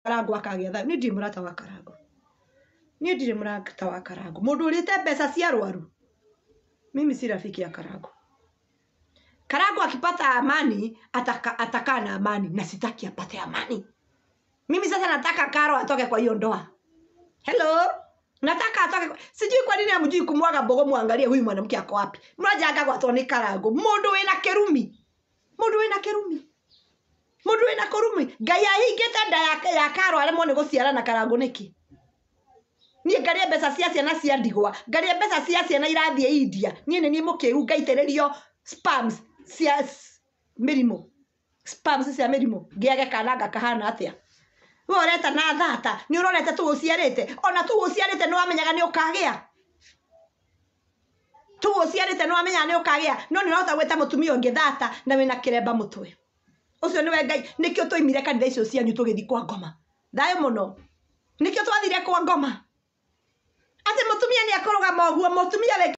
Karangũ akagĩa thayũ. Niĩ ndirĩ mũrata wa Karangũ, niĩ ndirĩ mũrata wa Karangũ. Mũndũ ũrĩte mbeca cia arwaru, mimi si rafiki ya Karangũ. Karangũ akipata amani atakaa na amani, na sitaki apate amani. Mimi sasa nataka Karo atoke kwa hiyo ndoa. Hello, nataka atoke sijui kwa nini hamjui kumwaga mbogo. Muangalie huyu mwanamke ako wapi. Mrajanga gwatwo ni Karangũ, mundu wina kirumi, mundu wina kirumi, mundu wina kurumi. Ngai ahingĩte nda ya Karo aremwo nĩ gũciara na Karangũ nĩkĩ? Niĩ ngarie mbeca cia ciana cia ndigwa, ngarie mbeca cia ciana irathiĩ India, niĩ nĩ niĩ mũkĩgu ngaitĩrĩrio spams cia mĩrimũ, spams cia mĩrimũ, ngĩage kana ngakahana atĩa? We ũreta na thata nĩ ũrorete tu ũciarĩte, ona tu ũciarĩte nĩ wamenyaga nĩ ũkagĩa, tu ũciarĩte nĩ wamenyaga nĩ ũkagĩa, no nĩ ũrahota gwĩta mũtumia ũngĩ thata na wĩna kĩremba mũtwe. Ũcio nĩwe Ngai. Nĩkĩo twaimire kanitha icio cianyu tũgĩthiĩ kwa ngoma. Thayũ mũno. Nĩkĩo twathire kwa ngoma, atĩ mũtumia nĩ akũrũgama ũguo, mũtumia wĩ